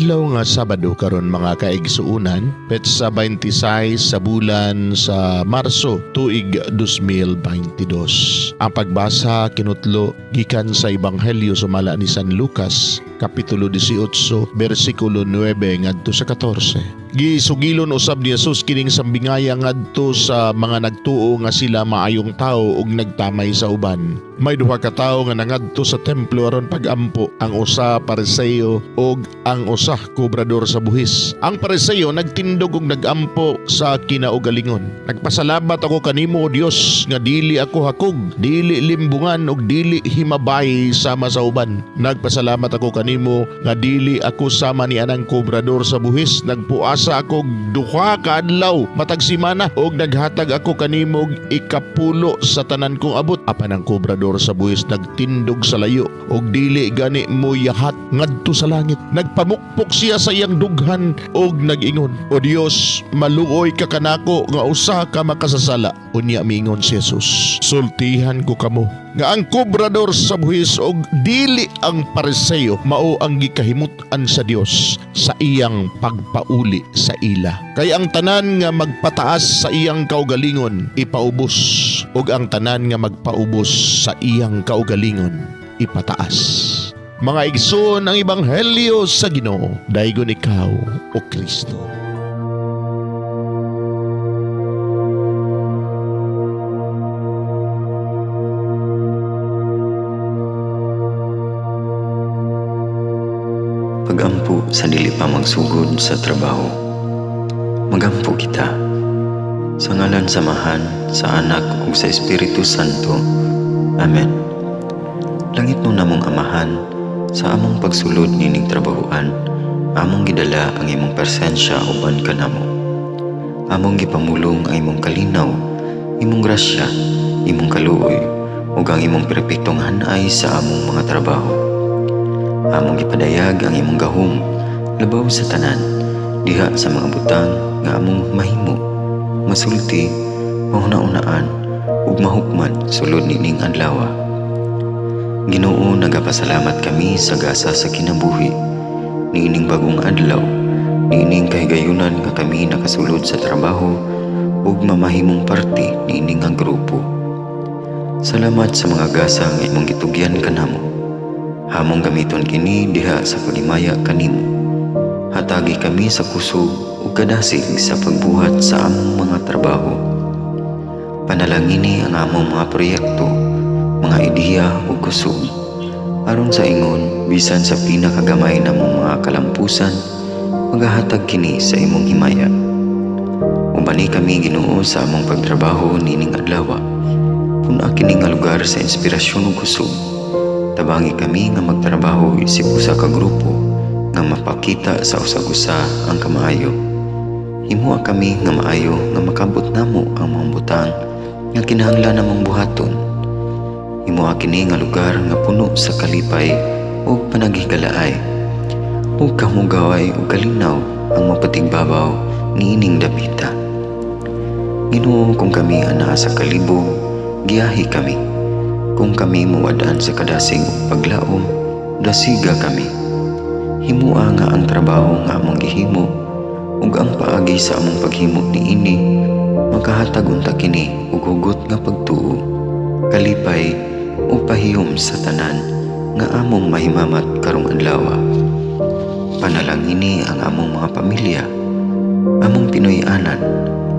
Adlaw nga Sabado karon, mga kaigsuonan, petsa 26 sa bulan sa Marso, tuig 2022. Ang pagbasa kinutlo gikan sa Ebanghelyo sumala ni San Lucas, kapitulo 18, bersikulo 9 ngadto sa 14. Gisugilon usab ni Jesus kining sambingaya ngadto sa mga nagtuo nga sila maayong tawo ug nagtamay sa uban. May duha ka tawo nga nangadto sa templo aron pagampo, ang usa Pariseo ug ang usa kobrador sa buhis. Ang Pariseo nagtindog ug nagampo sa kinaugalingon. "Nagpasalamat ako kanimo, o Dios, nga dili ako hakog, dili limbungan ug dili himabay sama sa uban. Nagpasalamat ako kanimo nga dili ako sama ni anang kobrador sa buhis. Nagpuasa ako 2 ka adlaw matag semana ug naghatag ako kanimo og ikapulo sa tanan kong abot." Apan ang kobrador sa buhis nagtindog sa layo ug dili gani mo yahat ngadto sa langit. Nagpamukpok siya sa iyang dughan ug nag-ingon, "O Dios, maluoy ka kanako nga usa ka makasasala." Unya miingon si Jesus, "Sultihan ko kamo nga ang kobrador sa buhis og dili ang Pariseo mao ang gikahimut-an sa Dios sa iyang pagpauli sa ila. Kay ang tanan nga magpataas sa iyang kaugalingon ipaubos, ug ang tanan nga magpaubos sa iyang kaugalingon ipataas." Mga igsoon, ang ebanghelyo sa Ginoo. Daygon ikaw, o Kristo. Pagampo sa dili pa magsugod sa trabaho. Magampo kita. Sa ngalan sa Amahan, sa Anak ug sa Espiritu Santo. Amen. Langit no namong Amahan, sa among pagsulod nining trabahoan, among gidala ang imong presensya uban kanamo. Among gipamulong ang imong kalinaw, imong grasya, imong kaluoy, ug ang imong perpektong hanay sa among mga trabaho. Among gipadayag ang imong gahom labaw sa tanan, diha sa mga butang nga among mahimo, masulti, mahuna-unaan ug mahukman sulod nining adlaw. Ginoo, nagapasalamat kami sa gasa sa kinabuhi niining bagong adlaw, niining kahigayunan nga kami nakasulod sa trabaho ug mamahimong parte niining nga grupo. Salamat sa mga gasa nga imong gitugyan kanamo. Hamong gamiton kini diha sa paghimaya kanimo. Hatagi kami sa kusog ug kadasig sa pagbuhat sa among mga trabaho. Panalangini ang among mga proyekto, mga ideya ug kusog. Aron sa ingon, bisan sa pinakagamay namong mga kalampusan, magahatag kini sa imong himaya. Ubani kami, Ginoo, sa among pagtrabaho nining adlaw. Pun-a kini nga lugar sa inspirasyon ug kusog. Tabangi kami nga magtrabaho isip usa ka grupo nga mapakita sa usag-usa ang kamaayo. Himoa kami nga maayo nga makabot namo ang mga butang nga kinahanglan namong buhaton. Himoa kini nga lugar nga puno sa kalipay ug panaghigalaay, ug kahugaway ug kalinaw ang mapatigbabaw niining dapita. Ginoo, kung kami anaa sa kalibog, giyahi kami. Kung kami muwad-an sa kadasig ug paglaom, dasiga kami. Himua nga ang trabaho nga among gihimo ug ang paagi sa among paghimo niini makahatag unta kini og hugot nga pagtuo, kalipay ug pahiyom sa tanan nga among mahimamat karong adlaw. Panalangini ang among mga pamilya, among Pinoy-anan,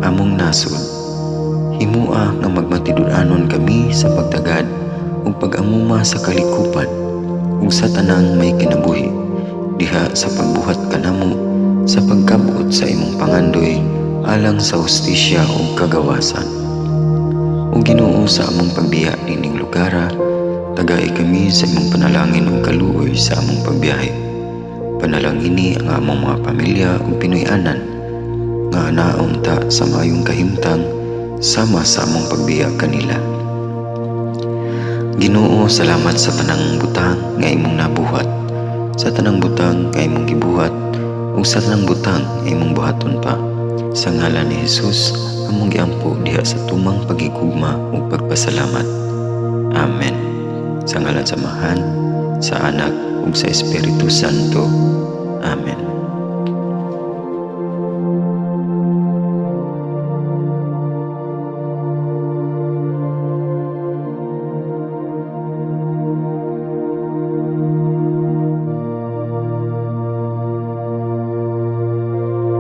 among nasod. Himua nga magmatinud-anon kami sa pagtagad ug pag-amuma sa kalikupan ug sa tanang may kinabuhi diha sa pagbuhat kanamo sa pagkabot sa imong pangandoy alang sa hustisya ug kagawasan. O Ginoo, sa among pagbiya nining lugara, tagai kami sa imong panalangin ug kaluoy sa among pagbiyahe. Panalangini ang among mga pamilya ug Pinoy-anan nga naunta sa maayong kahimtang sama sa among pagbiya kanila. Ginoo, salamat sa tanang butang nga imong nabuhat, sa tanang butang nga imong gibuhat, ug sa tanang butang nga imong buhaton pa. Sa ngalan ni Jesus, among giampo diha sa tumang pagigugma ug pagpasalamat. Amen. Sa ngalan sa Amahan, sa Anak ug sa Espiritu Santo. Amen.